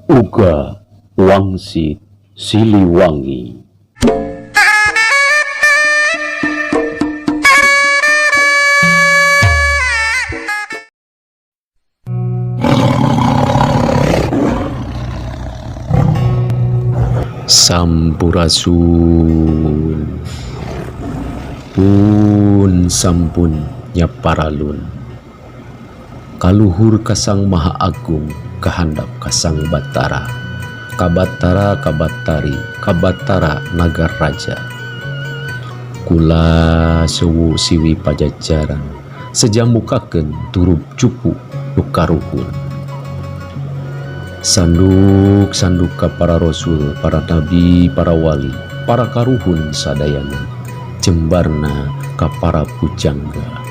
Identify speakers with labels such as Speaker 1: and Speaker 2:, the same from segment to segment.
Speaker 1: Uga Wangsit Siliwangi. Sampurasun. Pun sampun nyaparalun. Kaluhur ka Sang Maha Agung kahandap ka Sang Batara. Kabatara kabatari kabatara nagar raja. Kula sewu siwi pajajaran seja mukakeun turub cupu nu karuhun. Sanduk sanduk ka para rasul, para nabi, para wali, para karuhun sadayana, jembarna ka para pujangga.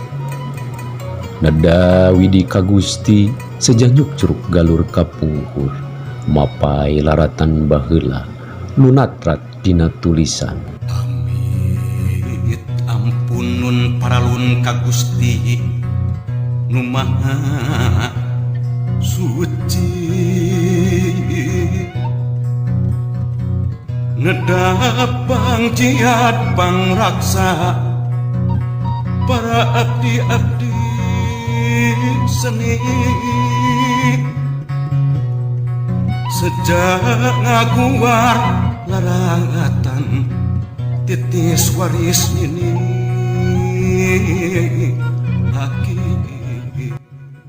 Speaker 1: Neda widi ka Gusti seja nyukcruk galur kapungkur, mapai laratan baheula nu natrat dina tulisan.
Speaker 2: Amit ampun nun paralun ka Gusti nu Maha Suci. Nedap pangjiat pangraksa para abdi-abdi seni sejak ngaguar larangatan titis waris ini aki.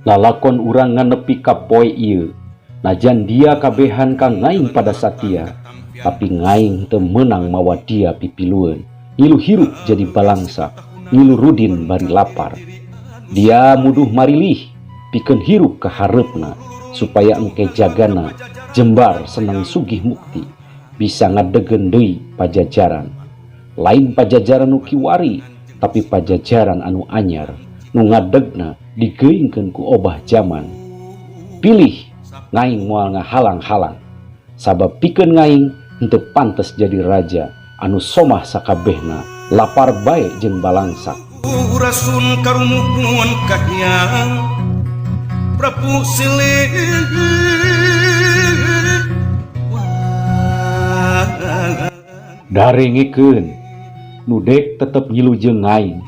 Speaker 1: Lalakon urang nganepi ka poe ieu, najan dia kabehan ka ngaing pada satia, tapi ngaing teu meunang mawa dia pipilueun, ngilu hirup jadi balangsa, ngilu rudin bari lapar. Dia muduh marilih, pikeun hirup ka hareupna, supaya engke jagana jembar seneng sugih mukti, bisa ngadegen deui pajajaran. Lain pajajaran nu kiwari, tapi pajajaran anu anyar, nu ngadegna digeuingkeun ku obah jaman. Pilih ngaing moal ngahalang-halang, sabab pikeun ngaing henteu pantes jadi raja anu somah sakabehna, lapar bae jeung balangsak.
Speaker 2: Rasun karumuhun kahiyang Prabu Silih.
Speaker 1: Darengekeun nu dek tetep ngilu jeung ngaing,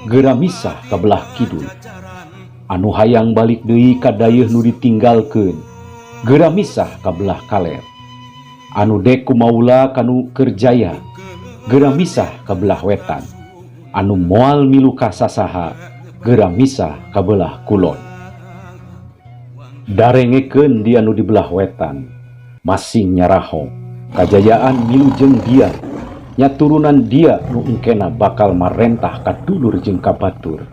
Speaker 1: geura misah ka belah kidul. Anu hayang balik deui ka dayeuh nu ditinggalkeun, geura misah ka belah kaler. Anu dek kumaula kanu keur jaya, geura misah ka belah wetan. Anu moal milu ka sasaha, geura misah ka belah kulon. Darengekeun dia nu di belah wetan, masing nyaraho, kajayaan milu jeung dia, nya turunan dia nu engkena bakal marentah ka dulur jeung ka batur.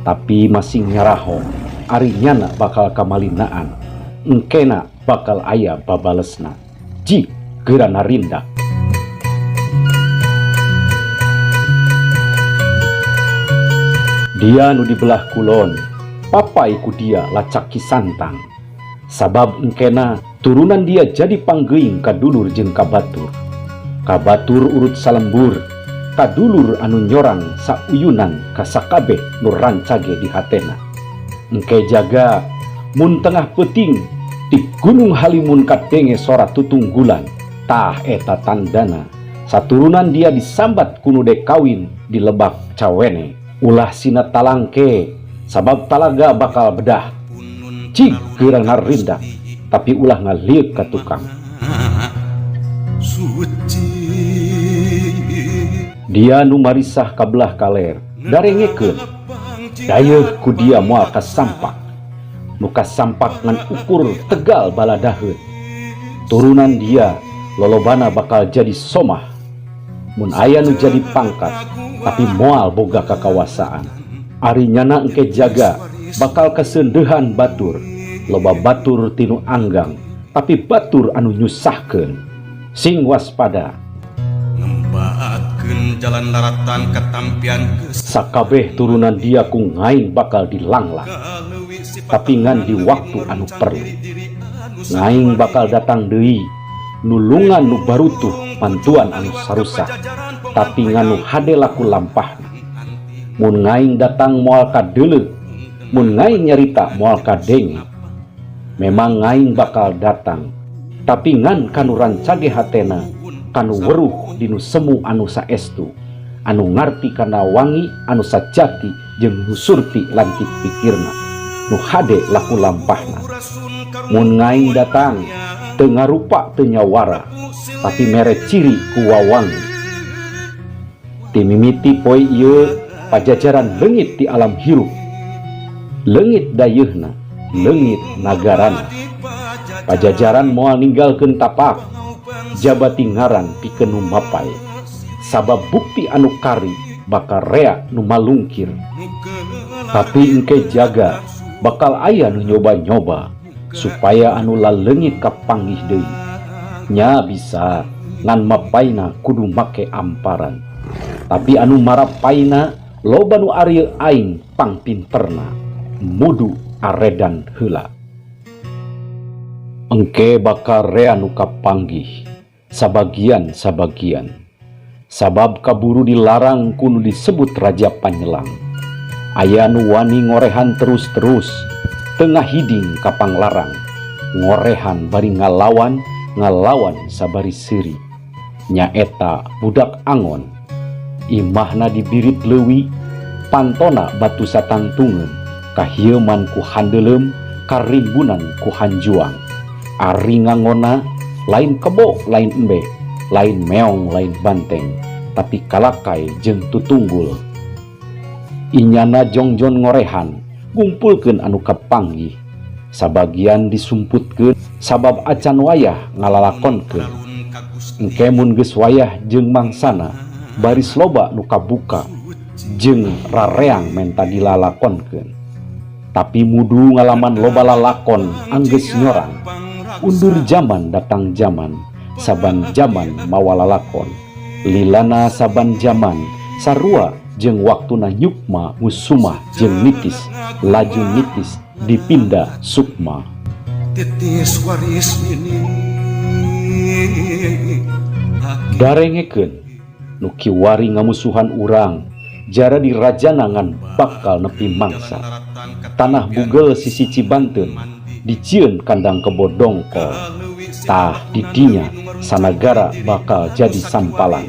Speaker 1: Tapi masing nyaraho, ari nyana bakal kamalinaan, engkena bakal aya babalesna. Jig geura narindak. Dia nu di belah kulon, papai ku dia lacak Ki Santang. Sabab engkena turunan dia jadi panggeuing ka dulur jeung ka batur. Ka batur urut salembur, ka dulur anu nyorang sauyunan ka sakabeh nu rancage di hatena. Engke jaga mun tengah peuting di Gunung Halimun kadenge sora tutunggulan, tah eta tandana saturunan dia disambat ku nu dek kawin di lebak cawene. Ulah sina talangke sabab talaga bakal bedah. Cig geura ngarindak tapi ulah ngaliuk ka tukang. Dia nu marisah ka belah kaler darengekeun, dayeuh ku dia moal kasampak. Nu kasampak ngan ukur tegal baladaheun. Turunan dia lolobana bakal jadi somah. Mun aya nu jadi pangkat tapi moal boga kakawasaan. Ari nyana engke jaga bakal kesendehan batur. Loba batur tinu anggang tapi batur anu nyusahkeun. Sing waspada.
Speaker 2: Ngembakeun jalan laratan katampian geus.
Speaker 1: Sakabeh turunan dia ku ngaing bakal dilanglang, tapi ngan di waktu anu perlu. Ngaing bakal datang deui nulungan nu barutuh bantuan anu sarusak, tapi ngan nu hade laku lampahna. Mun ngaing datang moal kadeuleu, mun ngaing nyarita moal kadenge. Memang ngaing bakal datang, Tapi ngan kanu rancage hatena, kanu weruh dinu semu anu saestu, anu ngarti kana wangi anu sajati jeung nu surti lantip pikirna, nu hade laku lampahna. Mun ngaing datang teu ngarupa teu nyawara, tapi mere ciri ku wawangi. Ti mimiti poe ieu Pajajaran leungit ti alam hirup, leungit dayeuhna, leungit nagarana. Pajajaran moal ninggalkeun tapak, jabati ngaran pikeun nu mapay. Sabab bukti anu kari bakal rea nu malungkir. Tapi engke jaga bakal aya nu nyoba-nyoba supaya anu laleungit kapanggih deui. Nya bisa ngan mapayna kudu make amparan. Tapi anu marapaina loba nu arieu aing pangpinterna, mudu aredan heula. Engke bakal rea nu kapanggih, sabagian-sabagian. Sabab kaburu dilarang ku nu disebut Raja Panyelang. Aya nu wani ngorehan terus-terus, teu ngahiding ka panglarang. Ngorehan bari ngalawan, ngalawan sabari seuri. Nyaeta budak angon. Imahna dibirit leuwi, pantona batu satangtungeun, kahieuman ku handeuleum, karimbunan ku hanjuang. Ari ngangonna lain kebo lain embe, lain meong lain banteng, tapi kalakai jeung tutunggul. Inyana jongjon ngorehan, ngumpulkeun anu kapanggih. Sabagian disumputkeun sabab acan wayah ngalalakonkeun. Engke mun geus wayah jeung mangsana, baris loba nu kabuka jeung rareang menta dilalakonkeun. Tapi mudu ngalaman loba lalakon anggeus nyorang. Undur jaman datang jaman, saban jaman mawa lalakon. Lilana saban jaman sarua jeung waktuna nyukma ngusumah jeung nitis, laju nitis dipinda sukma.
Speaker 2: Titis waris ini.
Speaker 1: Darengekeun nu kiwari ngamusuhan urang, jara dirajana ngan bakal nepi mangsa. Tanah bugel sisi Cibanten dijieun kandang kebo dongkol. Tah didinya sanagara bakal jadi sampalan.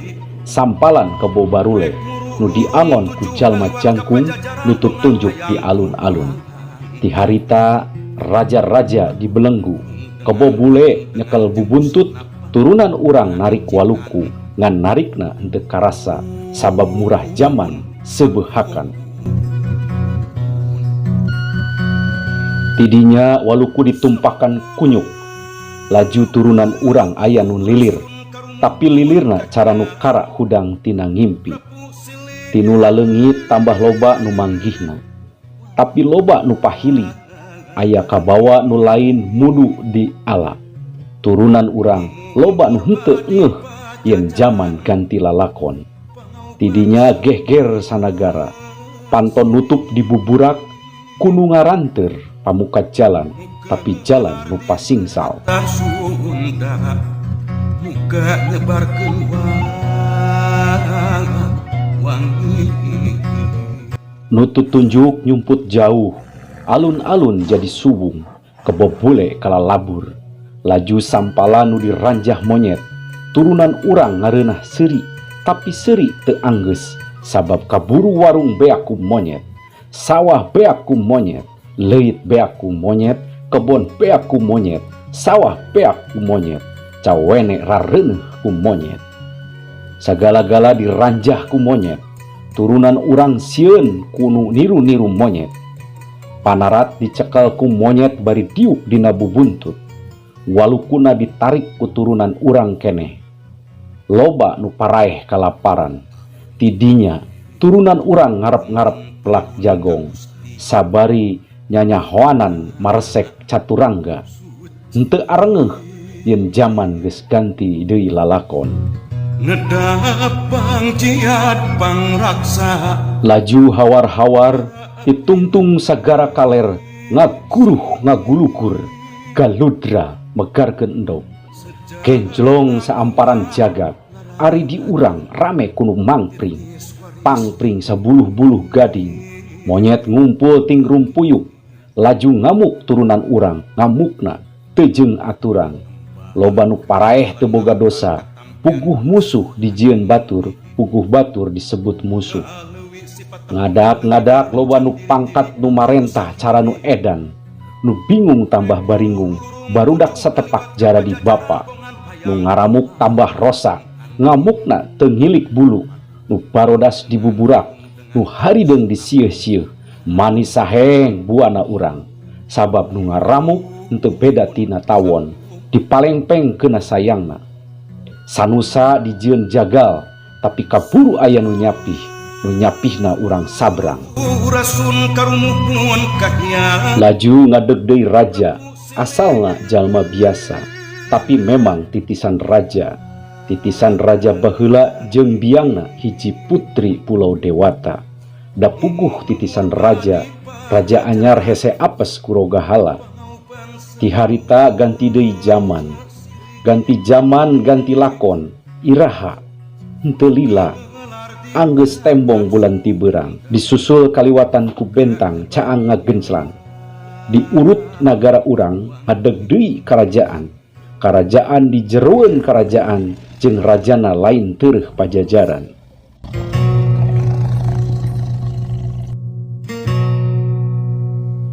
Speaker 1: Sampalan kebo barule nu diangon ku jalma jangkung nu tunjuk di alun-alun. Ti harita raja-raja dibelenggu, kebo bule nyekel bubuntut, turunan urang narik waluku ngan narikna henteu karasa sabab murah jaman sebehakan. Tidinya waluku ditumpakan kunyuk, laju turunan urang aya nu lilir, tapi lilirna cara nu kara hudang tina ngimpi. Tinu laleungit tambah loba nu manggihna, tapi loba nu pahili, aya kabawa nu lain mudu di ala. Turunan urang loba nu henteu ngeuh yen jaman ganti lalakon. Tidinya gehger sanagara, panton nutup dibuburak, kunu ngaranteur pamuka jalan, tapi jalan nu pasingsal.
Speaker 2: Sunda muka nyebarkeun wangi.
Speaker 1: Nu tutunjuk nyumput jauh, alun-alun jadi suwung, kebo bule kalalabur. Laju sampala nu diranjah monyet, turunan urang ngareunah seuri, tapi seuri teu anggeus sabab kaburu warung beak ku monyet, sawah beak ku monyet, leuit beak ku monyet, kebon beak ku monyet, sawah beak ku monyet, cawene rareuneuh ku monyet. Sagala-gala diranjah ku monyet, turunan urang sieun kunu niru-niru monyet. Panarat dicekel ku monyet bari diuk dina bubuntut. Walukuna ditarik ku turunan urang keneh. Loba nu paraeh kalaparan. Tidinya turunan urang ngarep-ngarep pelak jagong. Sabari nyanyahoanan maresek caturangga. Henteu arengeuh yen jaman geus ganti deui lalakon.
Speaker 2: Nedapang jiat pangraksa.
Speaker 1: Laju hawar-hawar ditungtung sagara kaler ngaguruh ngagulugur galudra megarkeun endog. Genjlong saamparan jagat, ari diurang rame kunu mangpring, pangpring sabuluh-buluh gading, monyet ngumpul ting rumpuyuk, laju ngamuk turunan urang, ngamukna teu jeung aturan. Loba nu paraeh teu boga dosa, puguh musuh dijieun batur, puguh batur disebut musuh. Ngadak-ngadak loba nu pangkat nu marentah cara nu edan, nu bingung tambah baringung, barudak satepak jaradi bapa. Nu ngaramuk tambah rosa, ngamukna teu ngilik bulu, nu barodas dibuburak, nu harideung disieuh-sieuh, manis saheng buana urang. Sabab nu ngaramuk henteu beda tina tawon, dipalengpeng keuna sayangna. Sanusa dijieun jagal, tapi kaburu aya nu nyapih, nu nyapihna urang sabrang. Laju ngadeg deui raja, asalna jalma biasa, tapi memang titisan raja. Titisan raja baheula jeung biangna hiji putri Pulau Dewata. Da puguh titisan raja, raja anyar hese apes kurogahala. Ti harita ganti deui jaman. Ganti jaman ganti lakon, iraha henteu lila. Anggeus tembong bulan tiberang, disusul kaliwatan ku bentang caang ngagenclang. Diurut nagara urang ngadeg deui karajaan. Karajaan dijeroeun karajaan jeung rajana lain teureun pajajaran.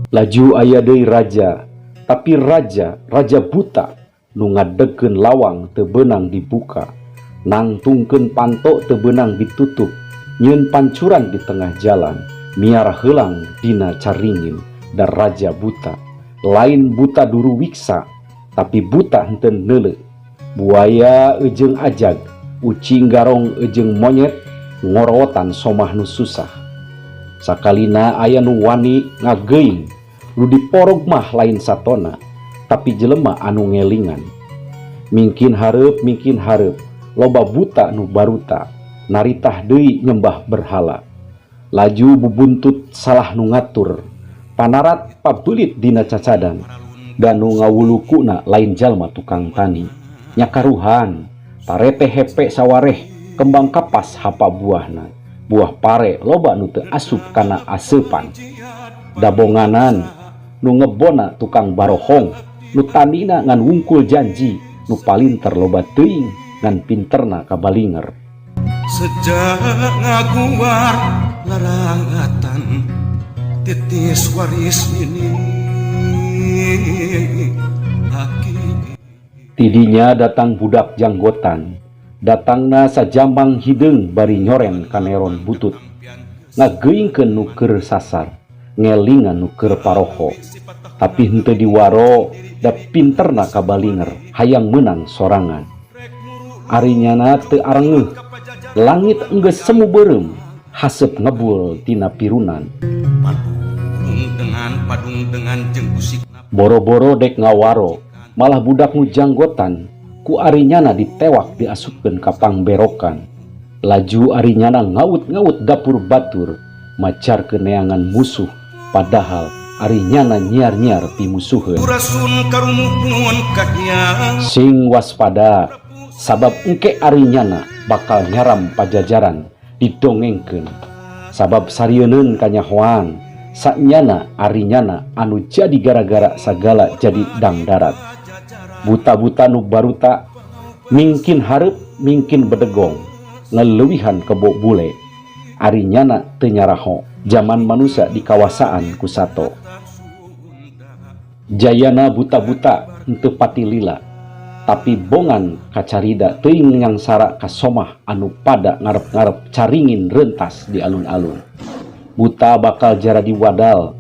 Speaker 1: Laju aya deui raja, tapi raja, raja buta nu ngadegkeun lawang teu beunang dibuka, nangtungkeun panto teu beunang ditutup, nyieun pancuran di tengah jalan, miara heulang dina caringin, da raja buta. Lain buta duru wiksa, tapi buta henteu neuleuh. Buaya ejeung ajag, ucing garong ejeung monyet, ngorowotan somah nu susah. Sakalina aya nu wani ngageuing, nu diporog mah lain satona, tapi jelema anu ngelingan. Mingkin hareup, loba buta nu baruta, naritah deui nyembah berhala. Laju bubuntut salah nu ngatur, panarat pabeulit dina cacadan, dan nu ngawulukuna lain jalma tukang tani. Nyakaruhan, tarete hepe sawareh, kembang kapas hapa buahna, buah pare loba nu teu asup kana aseupan. Dabonganan, nu ngebona tukang barohong, nu tanina ngan wungkul janji, nu palinter loba teuing ngan pinterna kabalinger.
Speaker 2: Sejak ngaguar larangatan titis waris ini aki.
Speaker 1: Tidinya datang budak janggotan, datangna sajambang hideung bari nyoren kaneron butut. Ngageuingkeun nu keur sasar, ngelingan nu keur paroho. Tapi henteu diwaro, da pinterna kabalinger, hayang meunang sorangan. Ari nyana teu arengeuh, langit enggeus semu beureum, haseup ngebul tina pirunan.
Speaker 2: Padung dengan jeung usik.
Speaker 1: Boro-boro dek ngawaro, malah budak nu janggotan, ku ari nyana ditewak diasupkeun ka pangberokan. Laju ari nyana ngaut-ngaut dapur batur, macarkeun neangan musuh, padahal ari nyana nyiar-nyiar pimusuheun. Sing waspada, sabab engke ari nyana bakal nyaram pajajaran didongengkeun. Sabab sarieun kanyahoan, saknyana ari nyana anu jadi gara-gara sagala jadi dangdarat. Buta-buta nu baruta, mingkin hareup mingkin bedegong, ngeleuwihan kebo bule. Ari nyana teu nyaraho, jaman manusia di kawasaan ku sato. Jayana buta-buta henteu pati lila, tapi bongan kacarida teuing nyangsara kasomah anu pada ngarep-ngarep caringin rentas di alun-alun. Buta bakal jaradi wadal,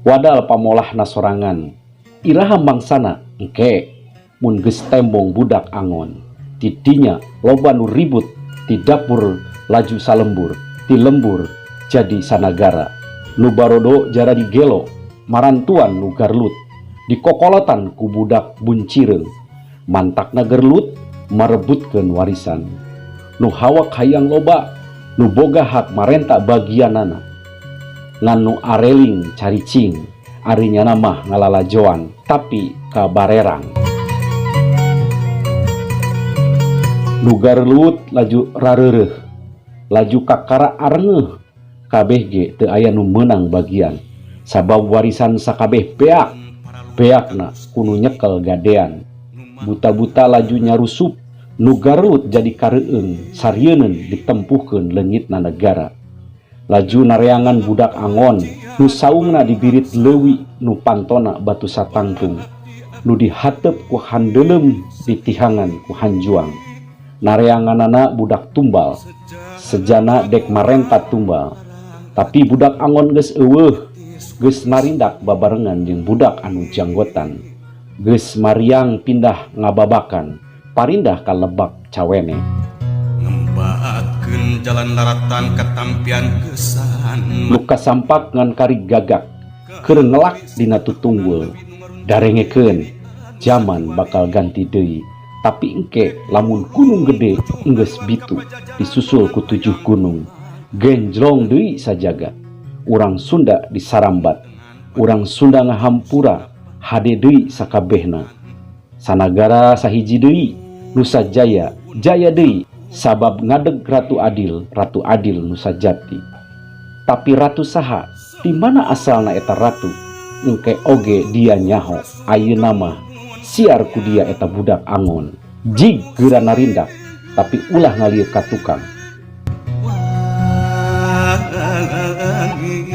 Speaker 1: wadal pamolahna sorangan. Iraha mangsana engke mun geus tembong budak angon. Tidinya loba nu ribut di dapur laju salembur, ti lembur jadi sanagara. Nu barodo jaradi gelo, marantuan nu garlut, dikokolotan ku budak buncireung. Mantakna gerlut marebutkeun warisan. Nu hawak hayang loba, nu boga hak marenta bagianana. Ngan nu areling caricing, ari nyana mah ngalalajoan tapi kabarerang. Nu garlut laju rareureuh, laju kakara arengeuh, kabeh ge teu aya nu meunang bagian. Sabab warisan sakabeh beak, beakna kudu nyekel gadean. Buta-buta laju nyarusup nu Garut jadi kareueung sarieun ditempuhkeun leungitna negara. Laju nareangan budak angon nu saungna dibirit leuwi nu pantona batu satangtung nu dihatep ku handeuleum ditihangan ku hanjuang. Nareanganana budak tumbal sejana dek marenta tumbal, tapi budak angon geus euweuh, geus narindak babarengan jeung budak anu janggotan, geus mariang pindah ngababakan parindah ka Lebak Cawene.
Speaker 2: Ngembatkeun jalan laratan katampian kesan.
Speaker 1: Luka sampak ngan kari gagak keur ngelak dina tutunggul. Darengekeun, jaman bakal ganti deui, tapi engke lamun Gunung Gede enggeus bitu disusul ku tujuh gunung, genjlong deui sajagat. Urang Sunda disarambat, urang Sunda ngahampura, hade deui sakabehna. Sanagara sahiji deui, Nusa Jaya jaya deui, sabab ngadeg Ratu Adil, Ratu Adil Nusa Jati. Tapi ratu saha? Di mana asalna eta ratu? Engke oge dia nyaho. Ayeuna mah siar ku dia eta budak angon. Jig geura narindak, tapi ulah ngalieu ka tukang.
Speaker 2: Wangi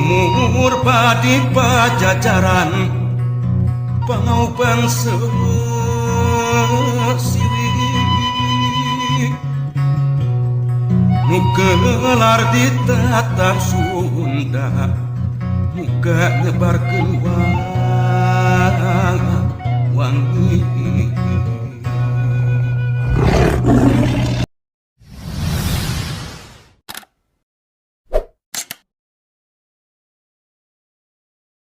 Speaker 2: Mumur padi pajajaran pangaupang siwi nu gelar di tatar Sunda muka nyebarkeun.